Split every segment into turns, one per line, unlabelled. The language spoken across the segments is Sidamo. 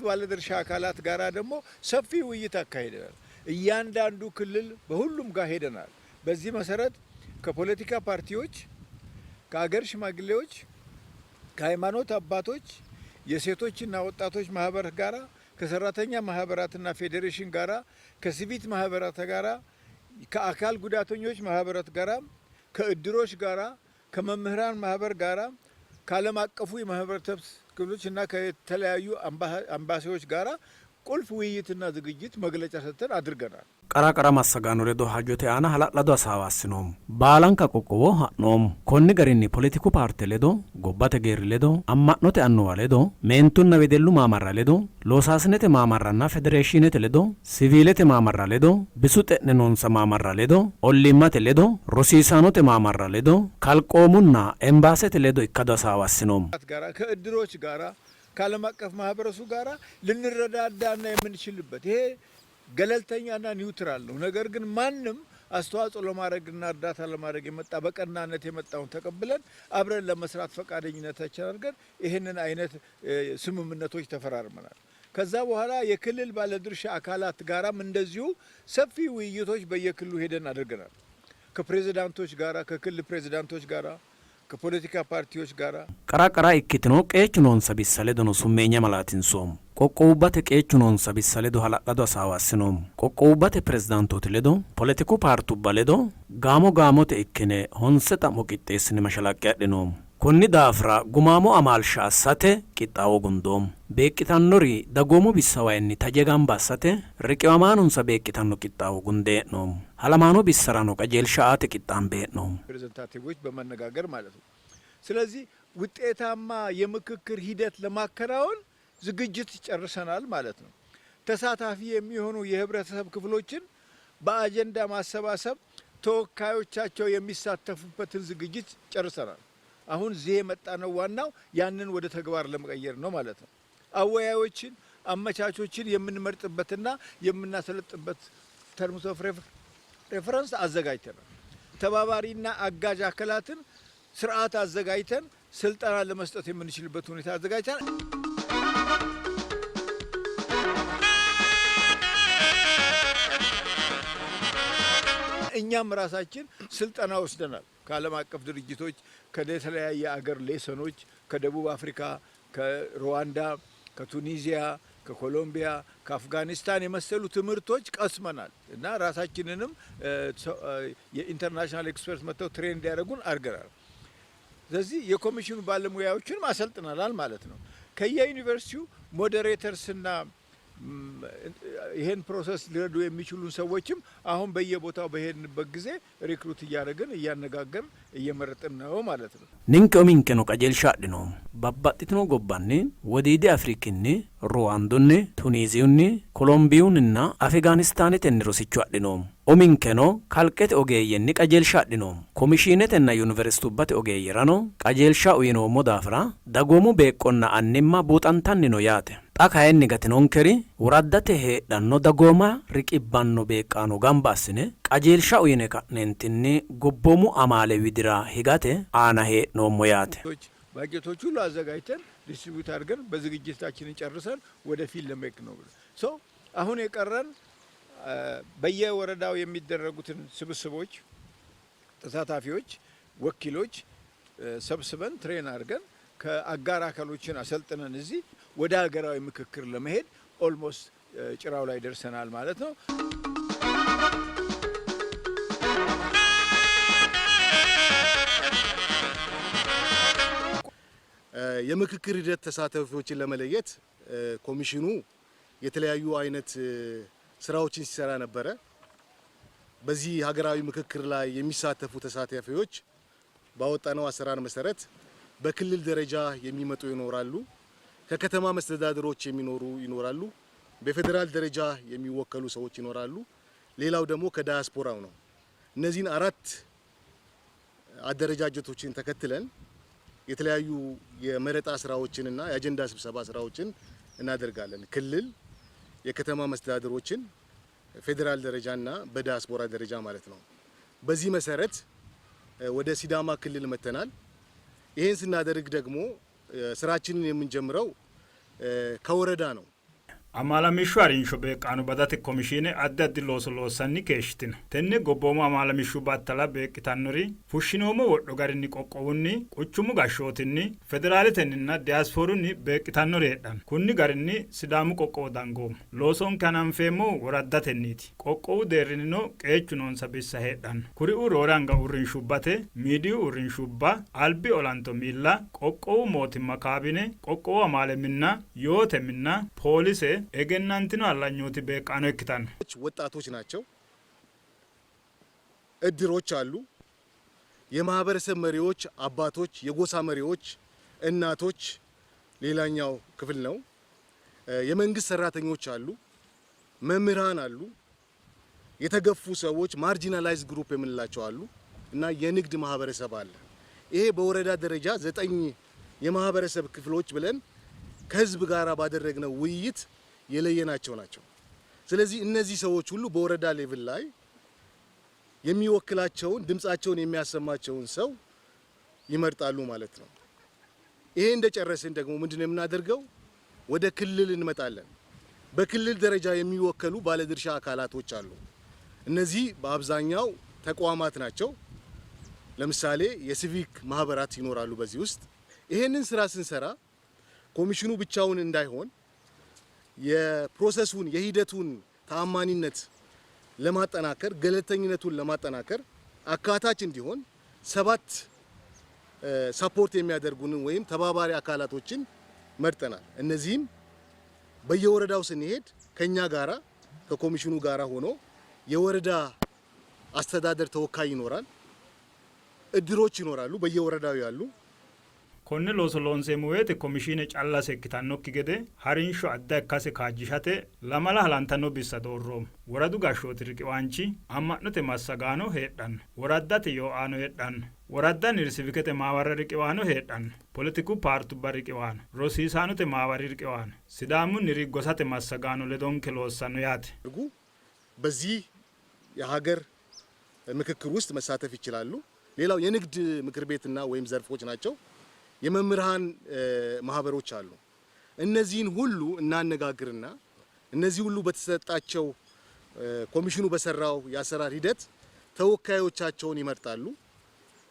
ባለድርሻ አካላት ጋራ ደግሞ ሰፊ ውይይት አካሂደናል። እያንዳንዱ ክልል በሁሉም ጋር ሄደናል። በዚህ መሰረት ከፖለቲካ ፓርቲዎች፣ ከአገር ሽማግሌዎች፣ ከሃይማኖት አባቶች፣ የሴቶችና ወጣቶች ማህበር ጋራ፣ ከሰራተኛ ማህበራትና ፌዴሬሽን ጋራ፣ ከሲቪክ ማህበራት ጋራ፣ ከአካል ጉዳተኞች ማህበራት ጋራ፣ ከእድሮች ጋራ፣ ከመምህራን ማህበር ጋራ፣ ከዓለም አቀፉ የማህበረሰብ ክፍሎች እና ከተለያዩ አምባሲዎች ጋራ ቁልፍ ውይይትና ዝግጅት መግለጫ ሰጥተን አድርገናል።
Qara qara massagaano ledo hajote aana hala'lado hasaawa assinoommo. Baalanka qoqqowo ha'noommo. Konni garinni poletiku paarte ledo, gobbate geerri ledo, amma'note annuwa ledo, meentunna wedellu maamarra ledo, loosaasinete maamarranna federeeshiinete ledo, siviilete maamarra ledo, bisu xe'ne noonsa maamarra ledo, olliimmate ledo, rosiisaanote maamarra ledo, kalqoomunna embaasete ledo ikkado hasaawa assinoommo.
ጋራ ከእድሮች ጋራ ከዓለም አቀፍ ማህበረሰቡ ጋራ ልንረዳዳና የምንችልበት ይሄ ገለልተኛና neutral ነው። ነገር ግን ማንም አስተዋጽኦ ለማድረግና እርዳታ ለማድረግ የመጣ በቀናነት የመጣውን ተቀብለን አብረን ለመስራት ፈቃደኝነታችን አድርገን ይህንን አይነት ስምምነቶች ተፈራርመናል። ከዛ በኋላ የክልል ባለድርሻ አካላት ጋራም እንደዚሁ ሰፊ ውይይቶች በየክልሉ ሄደን አድርገናል። ከፕሬዚዳንቶች ጋራ፣ ከክልል ፕሬዚዳንቶች ጋራ፣ ከፖለቲካ ፓርቲዎች ጋራ
Qara qara ikkitino qeechu noonsa bissa ledono summeenya malaatinsoommo. Qoqqowubbate qeechu noonsa bissa ledo hala'lado hasaawa assinoommo. Qoqqowubbate pirezidaantooti ledo, poletiku paartubba ledo gaamo gaamote ikkine 9 xa'mo qixxeessine mashalaqqe adhinoommo. Konni daafira gumaamo amaalsha assate qixxaawo gundoommo. Beeqqitannori dagoomu bissawayinni taje gamba assate riqiwamaanonsa beeqqitanno qixxaawo gunde hee'noommo. Halamaano bissarano qajeelsha aate qixxaambe hee'noommo.
representative ኦች በመነጋገር ማለት ነው። ስለዚህ ውጤታማ የምክክር ሂደት ለማከናወን ዝግጅት ጨርሰናል ማለት ነው። ተሳታፊ የሚሆኑ የህብረተሰብ ክፍሎችን በአጀንዳ ማሰባሰብ ተወካዮቻቸው የሚሳተፉበትን ዝግጅት ጨርሰናል። አሁን እዚህ የመጣነው ዋናው ያንን ወደ ተግባር ለመቀየር ነው ማለት ነው። አወያዮችን፣ አመቻቾችን የምንመርጥበትና የምናሰለጥበት terms of reference አዘጋጅተናል። ተባባሪና አጋዥ አካላትን ስርዓት አዘጋጅተን ስልጠና ለመስጠት የምንችልበት ሁኔታ አዘጋጅተናል። እኛም ራሳችን ስልጠና ወስደናል። ከዓለም አቀፍ ድርጅቶች፣ ከተለያየ አገር lesson ኦች፣ ከደቡብ አፍሪካ፣ ከሩዋንዳ፣ ከቱኒዚያ፣ ከኮሎምቢያ፣ ከአፍጋኒስታን የመሰሉ ትምህርቶች ቀስመናል እና ራሳችንንም የ international expert መጥተው train እንዲያደርጉን አድርገናል። ስለዚህ የኮሚሽኑ ባለሙያዎችን አሰልጥነናል ማለት ነው። ከየዩኒቨርሲቲው moderators ና ይሄን process ሊረዱ የሚችሉ ሰዎችም አሁን በየቦታው በሄድንበት ጊዜ recruit እያደረግን እያነጋገርን እየመረጥን ነው ማለት ነው።
Ninke uminkeno qajeelsha adhinoommo. Babbaxxitino gobbanni Wodiidi Afrikinni, Ruwaandunni, Tuniiziyunni, Kolombiyunninna Afigaanistaanetenni rosicho adhinoommo. Uminkeno kalqete ogeeyyenni qajeelsha adhinoommo. Komishiinetenna yuniversitubbate ogeeyyerano qajeelsha uyinoommo daafira dagoomu beeqqonna annimma buuxantanni no yaate. Xa kayinni gatinonkeri woraddate heedhanno dagooma riqibbanno beeqqaano gamba assine qajeelsha uyine ka'neentinni gobboomu amaale widira higate aana hee'noommo yaate.
ባጀቶች ሁሉ አዘጋጅተን distribute አድርገን በዝግጅታችንን ጨርሰን ወደፊት ለመሄድ ነው። So አሁን የቀረን በየወረዳው የሚደረጉትን ስብስቦች፣ ተሳታፊዎች፣ ወኪሎች ሰብስበን train አድርገን ከአጋር አካሎችን አሰልጥነን እዚህ ወደ ሀገራዊ ምክክር ለመሄድ almost ጭራው ላይ ደርሰናል ማለት ነው።
የምክክር ሂደት ተሳታፊዎችን ለመለየት ኮሚሽኑ የተለያዩ አይነት ስራዎችን ሲሰራ ነበረ። በዚህ ሀገራዊ ምክክር ላይ የሚሳተፉ ተሳታፊዎች ባወጣነው አሰራር መሰረት በክልል ደረጃ የሚመጡ ይኖራሉ፣ ከከተማ መስተዳድሮች የሚኖሩ ይኖራሉ፣ በፌዴራል ደረጃ የሚወከሉ ሰዎች ይኖራሉ። ሌላው ደግሞ ከዳያስፖራው ነው። እነዚህን አራት አደረጃጀቶችን ተከትለን የተለያዩ የመረጣ ስራዎችንና የአጀንዳ ስብሰባ ስራዎችን እናደርጋለን። ክልል፣ የከተማ መስተዳድሮችን፣ ፌዴራል ደረጃና በዳያስፖራ ደረጃ ማለት ነው። በዚህ መሰረት ወደ ሲዳማ ክልል መተናል። ይህን ስናደርግ ደግሞ ስራችንን የምንጀምረው ከወረዳ ነው።
Amaalamishshu harinsho beeqqaano badate komishiine addi addi looso loossanni keeshshitino. Tenne gobboomu amaalamishshu battala beeqqitannori fushshinoommo wodho garinni qoqqowunni, quchumu gashshootinni, federaaletenninna diyaasfoorunni beeqqitannori heedhanno. Kunni garinni Sidaamu qoqqowo dangoommo. Loosonke hananfeemmohu woraddatenniiti. Qoqqowu deerrinnino qeechu noonsa bissa heedhanno. Kuriuu roore anga uurrinshubbate, miidiyu uurrinshubba, albi olanto miilla, qoqqowu mootimma kaabine, qoqqowu amaale minna, yoote minna, poolise, egennantino hallanyooti beeqqaano ikkitanno.
ወጣቶች ናቸው። እድሮች አሉ። የማህበረሰብ መሪዎች፣ አባቶች፣ የጎሳ መሪዎች፣ እናቶች ሌላኛው ክፍል ነው። የመንግስት ሰራተኞች አሉ። መምህራን አሉ። የተገፉ ሰዎች marginalized group የምንላቸው አሉ እና የንግድ ማህበረሰብ አለ። ይሄ በወረዳ ደረጃ 9 የማህበረሰብ ክፍሎች ብለን ከህዝብ ጋር ባደረግነው ውይይት የለየናቸው ናቸው። ስለዚህ እነዚህ ሰዎች ሁሉ በወረዳ level ላይ የሚወክላቸውን ድምጻቸውን የሚያሰማቸውን ሰው ይመርጣሉ ማለት ነው። ይሄ እንደጨረስን ደግሞ ምንድነው የምናደርገው? ወደ ክልል እንመጣለን። በክልል ደረጃ የሚወከሉ ባለድርሻ አካላቶች አሉ። እነዚህ በአብዛኛው ተቋማት ናቸው። ለምሳሌ የሲቪክ ማህበራት ይኖራሉ በዚህ ውስጥ። ይሄንን ስራ ስንሰራ ኮሚሽኑ ብቻውን እንዳይሆን የ process ኡን የሂደቱን ተአማኒነት ለማጠናከር ገለልተኝነቱን ለማጠናከር አካታች እንዲሆን 7 support የሚያደርጉን ወይም ተባባሪ አካላቶችን መርጠናል። እነዚህም በየወረዳው ስንሄድ ከኛ ጋራ ከኮሚሽኑ ጋራ ሆኖ የወረዳ አስተዳደር ተወካይ ይኖራል። እድሮች ይኖራሉ በየወረዳው ያሉ።
Konne looso loonseemmo woyte komishiine callase ikkitannokki gede harinsho adda ikkase kaajjishate 2 halantanno bissa doorroommo. Woradu gashshooti riqiwaanchi, amma'note massagaano heedhanno, woraddate yooaano heedhanno, woraddanniri sivikete maawarra riqiwaano heedhanno, poletiku paartubba riqiwaano, rosiisaanote maawari riqiwaano, Sidaamunniri gosate massagaano ledonke loossanno yaate.
በዚህ የሀገር ምክክር ውስጥ መሳተፍ ይችላሉ። ሌላው የንግድ ምክር ቤትና ወይም ዘርፎች ናቸው። የመምህራን ማህበሮች አሉ። እነዚህን ሁሉ እናነጋግርና እነዚህ ሁሉ በተሰጣቸው ኮሚሽኑ በሰራው የአሰራር ሂደት ተወካዮቻቸውን ይመርጣሉ።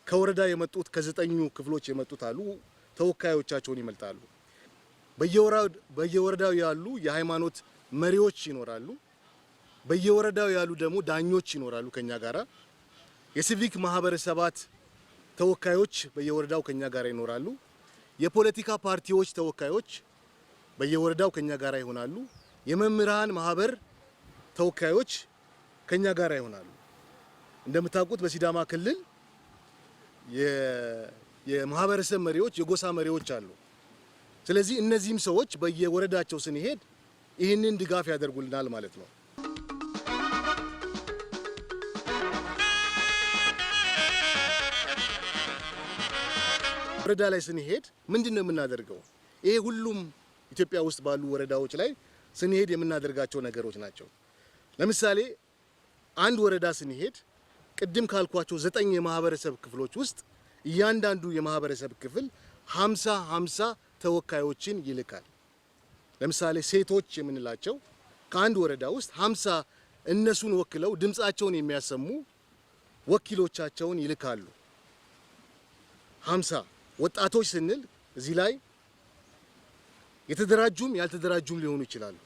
ከወረዳ የመጡት ከ9 ክፍሎች የመጡት አሉ፣ ተወካዮቻቸውን ይመርጣሉ። በየወረዳው ያሉ የሃይማኖት መሪዎች ይኖራሉ። በየወረዳው ያሉ ደግሞ ዳኞች ይኖራሉ ከኛ ጋራ። የሲቪክ ማህበረሰባት ተወካዮች በየወረዳው ከኛ ጋራ ይኖራሉ። የፖለቲካ ፓርቲዎች ተወካዮች በየወረዳው ከኛ ጋራ ይሆናሉ። የመምህራን ማህበር ተወካዮች ከኛ ጋራ ይሆናሉ። እንደምታውቁት በሲዳማ ክልል የማህበረሰብ መሪዎች፣ የጎሳ መሪዎች አሉ። ስለዚህ እነዚህም ሰዎች በየወረዳቸው ስንሄድ ይህንን ድጋፍ ያደርጉልናል ማለት ነው። ወረዳ ላይ ስንሄድ ምንድነው የምናደርገው? ይሄ ሁሉም ኢትዮጵያ ውስጥ ባሉ ወረዳዎች ላይ ስንሄድ የምናደርጋቸው ነገሮች ናቸው። ለምሳሌ አንድ ወረዳ ስንሄድ ቅድም ካልኳቸው 9 የማህበረሰብ ክፍሎች ውስጥ እያንዳንዱ የማህበረሰብ ክፍል 50 50 ተወካዮችን ይልካል። ለምሳሌ ሴቶች የምንላቸው ከአንድ ወረዳ ውስጥ 50 እነሱን ወክለው ድምጻቸውን የሚያሰሙ ወኪሎቻቸውን ይልካሉ። 50 ወጣቶች ስንል እዚህ ላይ የተደራጁም ያልተደራጁም ሊሆኑ ይችላሉ።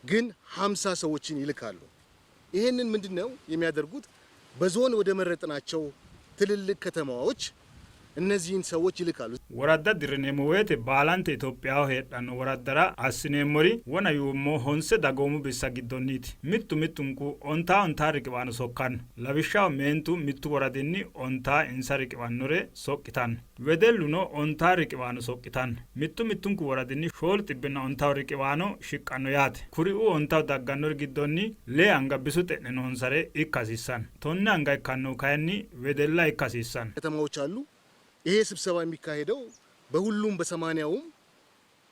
ግን 50 ሰዎችን ይልካሉ። ይሄንን ምንድነው የሚያደርጉት? በዞን ወደ መረጥናቸው ትልልቅ ከተማዎች እነዚህን ሰዎች ይልካሉ።
Woradda dirrineemmo woyte baalante Itophiyaho heedhanno woraddara assineemmori wona yuummo 9 dagoomu bissa giddonniiti. Mittu mittunku 50 50 riqiwaano sokkanno. Lawishshaho meentu mittu woradinni 50 insa riqiwannore soqqitanno. Wedelluno 50 riqiwaano soqqitanno. Mittu mittunku woradinni 750 riqiwaano shiqqanno yaate. Kuriuu 50 daggannori giddonni 6 anga bisu xe'ne noonsare ikka hasiissanno. 10 anga ikkannohu kayinni wedella ikka hasiissanno.
ከተማዎች አሉ። ይሄ ስብሰባ የሚካሄደው በሁሉም በሰማንያውም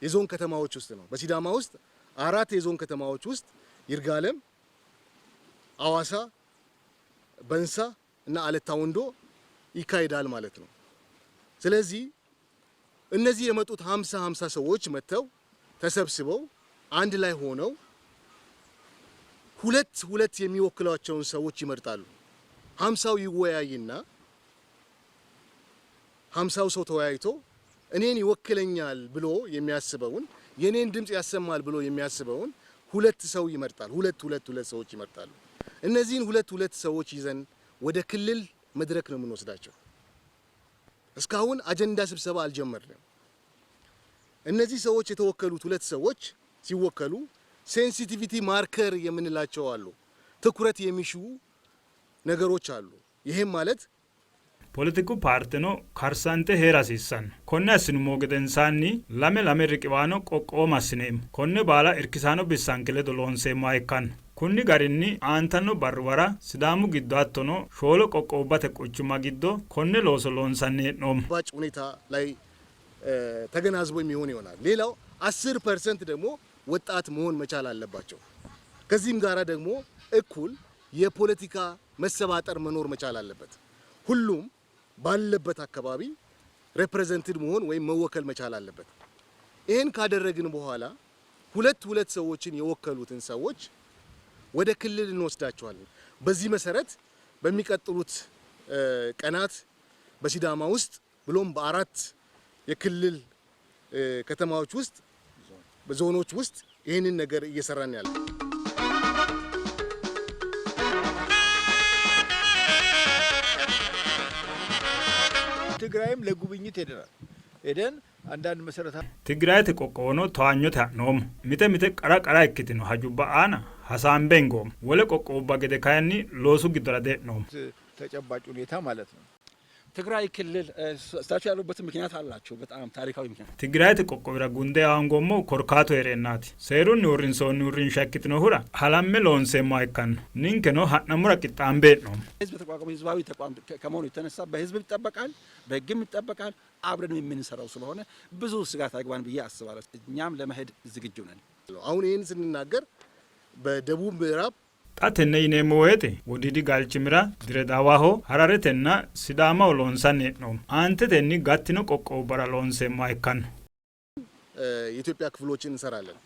የዞን ከተማዎች ውስጥ ነው። በሲዳማ ውስጥ 4 የዞን ከተማዎች ውስጥ ይርጋለም፣ አዋሳ፣ በንሳ እና አለታ ወንዶ ይካሄዳል ማለት ነው። ስለዚህ እነዚህ የመጡት 50 50 ሰዎች መጥተው ተሰብስበው አንድ ላይ ሆነው ሁለት ሁለት የሚወክሏቸውን ሰዎች ይመርጣሉ። 50ው ይወያይና 50ው ሰው ተወያይቶ እኔን ይወክለኛል ብሎ የሚያስበውን፣ የኔን ድምጽ ያሰማል ብሎ የሚያስበውን ሁለት ሰው ይመርጣል። ሁለት ሁለት ሁለት ሰዎች ይመርጣሉ። እነዚህን ሁለት ሁለት ሰዎች ይዘን ወደ ክልል መድረክ ነው የምንወስዳቸው። እስካሁን አጀንዳ ስብሰባ አልጀመርንም። እነዚህ ሰዎች የተወከሉት ሁለት ሰዎች ሲወከሉ sensitivity marker የምንላቸው አሉ። ትኩረት የሚሹ ነገሮች አሉ። ይሄም ማለት
Poletiku paarteno karsante heera hasiissanno. Konne assinummo gedensaanni lame lame riqiwaano qoqqowo massineemmo. Konne baala irkisaano bissanke ledo loonseemmoha ikkanno. Kunni garinni aantanno barruwara Sidaamu giddo hattono shoole qoqqowubbate quchumma giddo konne looso loonsanni hee'noommo.
ባጭ ሁኔታ ላይ ተገናዝቦ የሚሆን ይሆናል። ሌላው 10% ደግሞ ወጣት መሆን መቻል አለባቸው። ከዚህም ጋራ ደግሞ እኩል የፖለቲካ መሰባጠር መኖር መቻል አለበት። ሁሉም ባለበት አካባቢ represented መሆን ወይም መወከል መቻል አለበት። ይህን ካደረግን በኋላ ሁለት ሁለት ሰዎችን የወከሉትን ሰዎች ወደ ክልል እንወስዳቸዋለን። በዚህ መሰረት በሚቀጥሉት ቀናት በሲዳማ ውስጥ ብሎም በአራት የክልል ከተማዎች ውስጥ፣ በዞኖች ውስጥ ይህንን ነገር እየሰራን ያለ።
ትግራይም ለጉብኝት ሄደናል። ሄደን አንዳንድ መሰረታ
Tigirayete qoqqowono towaanyote ha'noommo. Mite mite qara qara ikkitino hajubba aana hasaambe hingoommo. Wole qoqqowubba gede kayinni loosu giddora de'noommo.
ተጨባጭ ሁኔታ ማለት ነው።
ትግራይ ክልል እሳቸው ያሉበት ምክንያት አላቸው። በጣም ታሪካዊ ምክንያት።
Tigirayete qoqqowira gunde hoongoommohu korkaatu heereennaati. Seerunni uurrinsoonni uurrinsha ikkitinohura halamme loonseemmoha ikkanno. Ninkeno ha'nammora qixxaambe hee'noommo.
ህዝብ የተቋቋመ ህዝባዊ ተቋም ከመሆኑ የተነሳ በህዝብ ይጠበቃል፣ በህግም ይጠበቃል። አብረን የምንሰራው ስለሆነ ብዙ ስጋት አይግባን ብዬ አስባለሁ። እኛም ለመሄድ ዝግጁ ነን።
አሁን ይህን ስንናገር በደቡብ ምዕራብ
Xa tenne yineemmo woyte Wodiidi Galchimira, Diredawaho, Hararetenna Sidaamaho loonsanni hee'noommo. Aantetenni gattino qoqqowubbara loonseemmoha ikkanno.
የኢትዮጵያ ክፍሎችን እንሰራለን።